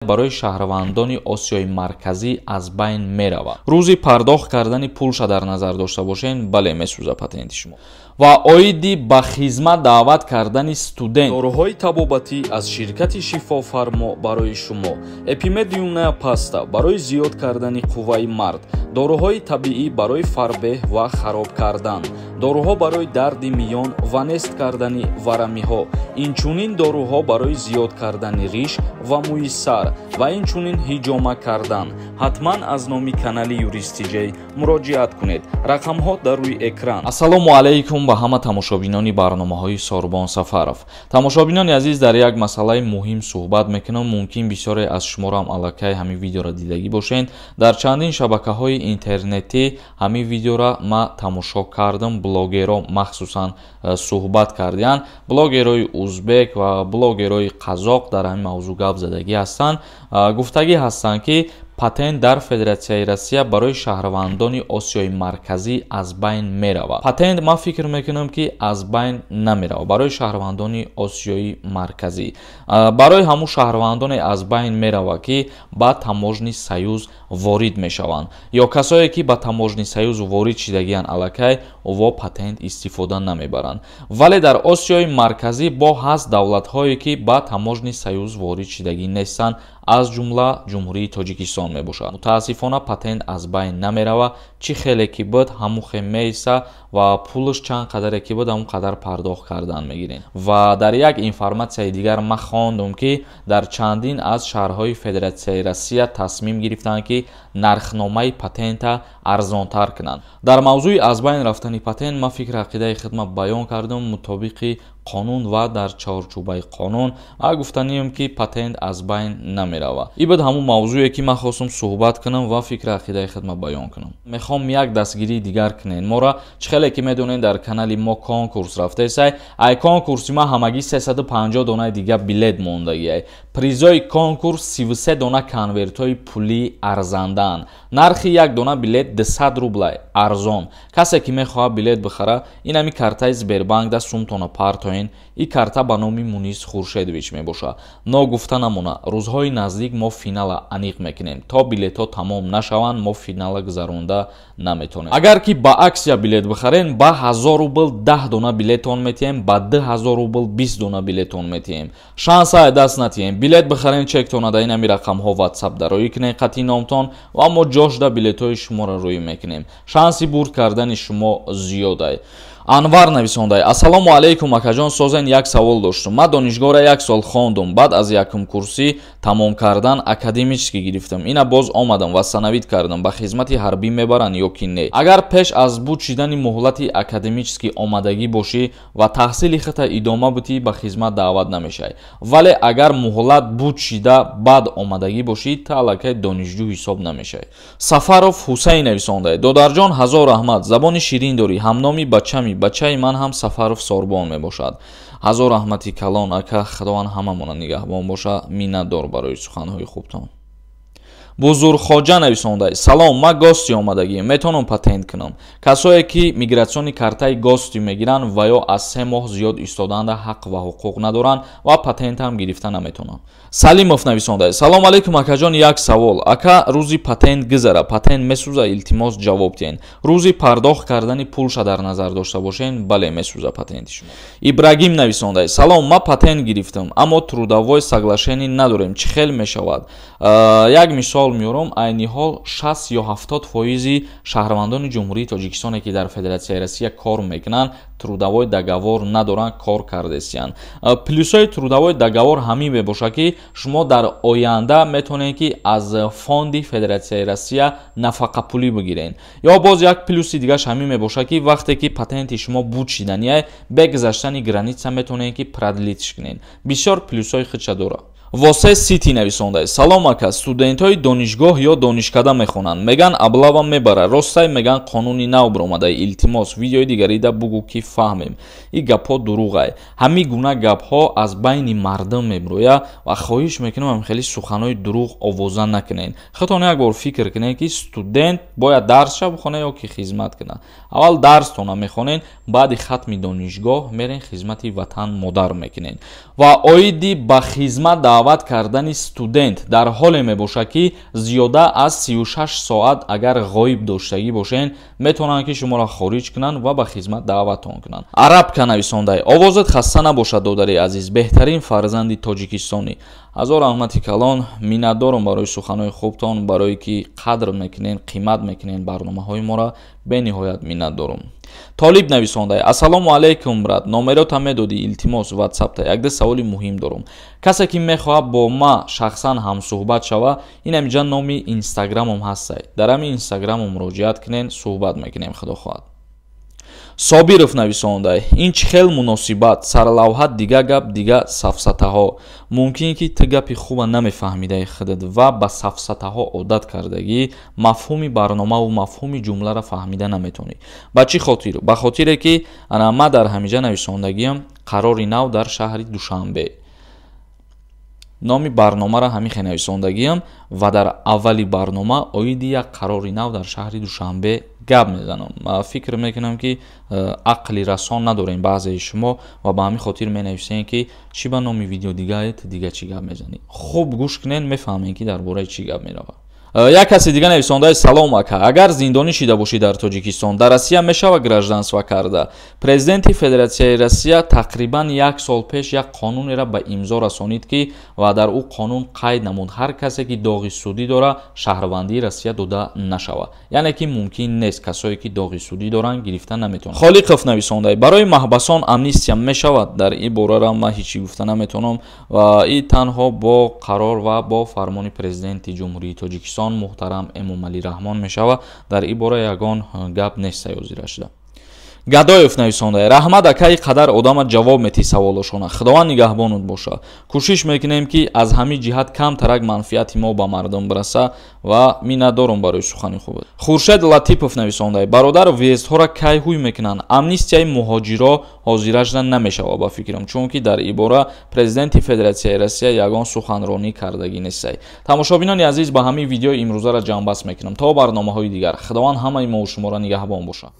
Барои шаҳрвандони Осиёи Марказӣ аз байн меравад. Рӯзи пардохт кардани пулша дар назар дошта бошед, бале, месӯза патенти шумо. Ва оиди ба хизмат даъват кардани студент. Доруҳои табобатӣ аз ширкати Шифофармо барои шумо: Эпимедиумная паста барои зиёд кардани қувваи мард, доруҳои табиӣ барои фарбеҳ ва хароб кардан, доруҳо барои дарди миён ва нест кардани варамиҳо, инчунин доруҳо барои зиёд кардани риш ва мӯи сар ва инчунин ҳиҷома кардан. Ҳатман аз номи канали Юристиҷей муроҷиат кунед. Рақамҳо дар рӯи экран. Ассалому алайкум ба ҳама тамошобинони барномаҳои Сорбон Сафаров. Тамошобинони азиз, дар як масъалаи муҳим суҳбат мекунам. Мумкин, бисёре аз шуморо аллакай ҳамин видеоро дидагӣ бошед. Дар чандин шабакаҳои интернетӣ ҳамин видеоро ма тамошо кардам. Блогерро махсусан суҳбат кардиянд. Блогерҳои узбек ва блогерҳои қазоқ дар ҳамин мавзӯъ гап задагӣ ҳастанд. Гуфтагӣ ҳастанд, ки патент дар Федератсияи Россия барои шаҳрвандони Осиёи Марказӣ аз байн меравад. Патент, ман фикр мекунам, ки аз байн намеравад барои шаҳрвандони Осиёи Марказӣ. Барои ҳамун шаҳрвандоне аз байн меравад, ки ба Таможенный союз ворид мешаванд ё касое ки ба Таможенный союз ворид шидагиянд аллакай, во патент истифода намебаранд. Вале дар Осиёи Марказӣ бо ҳаст давлатҳое, ки ба Таможенный союз ворид шидагӣ нестанд, аз ҷумла Ҷумҳурии Тоҷикистон мебошад. Мутаассифона, патент аз байн намерава. Чӣ хеле ки буд, ҳамун хел меиста ва пулаш чанд қадаре ки буд, ҳамун қадар пардохт кардан мегирем. Ва дар як информатсияи дигар ман хондум, ки дар чандин аз шаҳрҳои Федератсияи Россия тасмим гирифтанд, ки нархномаи патента арзонтар кунанд. Дар мавзӯи аз байн рафтани патент ман фикр ақидаи худма баён кардам мутобиқи қонун ва дар чорчӯбаи қонун ва гуфтанием, ки патент аз байн намерава. И буд ҳамун мавзӯе, ки ман хостум суҳбат кунам ва фикри ақидаи худма баён кунам. Мехоҳам як дастгирии дигар кунед мора. Чӣ хеле ки медонед, дар канали мо конкурс рафтесай. Ай конкурси ма ҳамагӣ 350 донаи дига билет мондагиай. Призои конкурс 33 дона конвертҳои пулии арзандаанд. Нархи як дона билет 200 рублай, арзон. Касе ки мехоҳад билет бихара, инами картаи Сбербанк да сумтона партоен. И карта ба номи Мунис Хуршедович мебошад. Ногуфта намона, рӯзҳои наздик мо финала аниқ мекунем. То билетҳо тамом нашаванд, мо финала гузаронда наметонем. Агар ки ба аксия билет бихарен, ба 1000 рубл 10 дона билетон метиҳем, ба 2000 рубл 20 дона билетон метиҳем. Шанса даст натиҳем. Билет бихарен, чектона дар инами рақамҳо Ватсап дароӣ кунед қати номтон ва мо ҷошда билетҳои шуморо рӯй мекунем. Шанси бурд кардани шумо зиёдай. Анвар нависондай: «Ассалому алайкум, акаҷон, созен? Як савол доштум. Ман донишгоҳра як сол хондум. Баъд аз якум курсӣ тамом кардан академический гирифтам. Ина боз омадам, восстановить кардам. Ба хизмати ҳарбӣ мебаранд ё ки не?» Агар пеш аз буд шидани муҳлати академический омадагӣ бошӣ ва таҳсили худта идома бутӣ, ба хизмат даъват намешавӣ. Вале агар муҳлат буд шида, баъд омадагӣ бошӣ, та аллакай донишҷӯ ҳисоб намешавӣ. Сафаров Ҳусайн нависондай: «Додарҷон, ҳазор раҳмат, забони ширин дорӣ, ҳамноми бачами. Бачаи ман ҳам Сафаров Сорбон мебошад. Ҳазор раҳмати калон, ака. Худованд ҳамамона нигаҳбон боша. Миннатдор барои суханҳои хубтон». Бузургхоҷа нависондай: «Салом, ман гости омадагием, метавонам патент кунам?» Касое ки миграционный картаи гости мегиранд ва ё аз 3 моҳ зиёд истоданда ҳақ ва ҳуқуқ надоранд ва патентам гирифта наметавонанд. Салимов нависондай: «Салом алейкум, акаҷон, як савол. Ака, рӯзи патент гузара, патент месӯза? Илтимос, ҷавоб диҳен». Рӯзи пардохт кардани пулша дар назар дошта бошед, бале, месӯза патенти шумо. Ибрагим нависондай: «Салом, ман патент гирифтам, аммо трудовой соглашение надорем, чӣ хел мешавад?» Як мисол меорам. Айни ҳол 60 ё 70 фоизи шаҳрвандони Ҷумҳурии Тоҷикистоне, ки дар Федератсияи Россия кор мекунанд, трудовой договор надоранд, кор кардесиянд. Плюсҳои трудовой договор ҳамин мебошад, ки шумо дар оянда метавонед, ки аз фонди Федератсияи Россия нафақапулӣ бигиред. Ё боз як плюси дигараш ҳамин мебошад, ки вақте ки патенти шумо буд шидания, бе гузаштани граница метавонед, ки продлить ш кунед. Бисёр плюсҳои худша дорад. Восе Сити нависондай: «Салом, ака, студентҳои донишгоҳ ё донишкада мехонанд, меган облава мебара, ростай? Меган қонуни нав биромадай. Илтимос, видеои дигарида бугӯ, ки фаҳмем». Ин гапҳо дурӯғай. Ҳамин гуна гапҳо аз байни мардум мебирояд ва хоҳиш мекунам, хеле суханҳои дурӯғ овоза накунед. Худтон як бор фикр кунед, ки студент бояд дарсша бихонад ё ки хизмат кунад? Аввал дарстона мехонед, баъди хатми донишгоҳ мерен, хизмати ватан модар мекунед. Ва оиди ба хизмат даъват кардани студент дар ҳоле мебошад, ки зиёда аз 36 соат агар ғоиб доштагӣ бошен, метавонанд, ки шуморо хориҷ кунанд ва ба хизмат даъваттон кунанд. Арабка нависондай: овозат хаста набошад, додари азиз, беҳтарин фарзанди тоҷикистонӣ. Ҳазор раҳмати калон, миннатдорам барои суханҳои хубтон, барое ки қадр мекунен, қимат мекунен барномаҳои моро, бениҳоят миннатдорам. Толиб нависондай: ассалому алайкум, брат, номерота медодӣ, илтимос, ватсапта, якда саволи муҳим дорам. Касе ки мехоҳад бо ма шахсан ҳамсӯҳбат шава, ин ҳамиҷа номи инстаграмом ҳастай, дар ҳамин инстаграмом муроҷиат кунен, суҳбат мекунем, худо хоҳад. Собиров нависондай: ин чӣ хел муносибат, сарлавҳа дига гап, дига сафсатаҳо. Мумкин ки ту гапи хуба намефаҳмидаи худат ва ба сафсатаҳо одат кардагӣ, мафҳуми барномаву мафҳуми ҷумларо фаҳмида наметавонӣ. Ба чӣ хотир? Ба хотире ки ана ма дар ҳамиҷа нависондагиам қарори нав дар шаҳри Душанбе, номи барномаро ҳамин хел нависондагиам ва дар аввали барнома оиди як қарори нав дар шаҳри Душанбе гап мезанам. Фикр мекунам, ки ақли расон надорем баъзеи шумо ва ба ҳамин хотир менависем, ки чӣ ба номи видео дигает, дига чӣ гап мезанӣ. Хуб гӯш кунен, мефаҳмем, ки дар бораи чӣ гап меравад. Як каси дига нависондаи: салом, ака, агар зиндонӣ шида бошӣ дар Тоҷикистон, дар Россия мешава гражданство карда? Президенти Федератсияи Россия тақрибан як сол пеш як қонунеро ба имзо расонид, ки ва дар ӯ қонун қайд намуд, ҳар касе ки доғи судӣ дора, шаҳрвандии Россия дода нашавад. Яъне ки мумкин нест, касое ки доғи судӣ доранд, гирифта наметавонанд. Холиқов нависондай: барои маҳбасон амнистия мешавад? Дар ин борара ман ҳечи гуфта наметавонам ва и танҳо бо қарор ва бо фармони Президенти Ҷумҳурии Тоҷикистон муҳтарам Эмомалӣ Раҳмон мешавад. Дар ин бора ягон гап нест ҳозира шуда. Гадоев нависонда: раҳмат, акаи, қадар одама ҷавоб метӣ саволошона, Худованд нигаҳбонут боша. Кӯшиш мекунем, ки аз ҳамин ҷиҳат камтарак манфиати мо ба мардум бираса ва миннатдорам барои сухани хубат. Хуршед Латипов нависонда: бародар, въездҳоро кай ҳуй мекунанд? Амнистияи муҳоҷиро ҳозира шуда намешавад, ба фикрам, чунки дар ибора Президенти Федератсияи Россия ягон суханронӣ кардагӣ нестай. Тамошобинони азиз, ба ҳамин видеои имрӯзаро ҷамъбаст мекунам. То барномаҳои дигар, Худованд ҳамаи мову шуморо нигаҳбон бошад.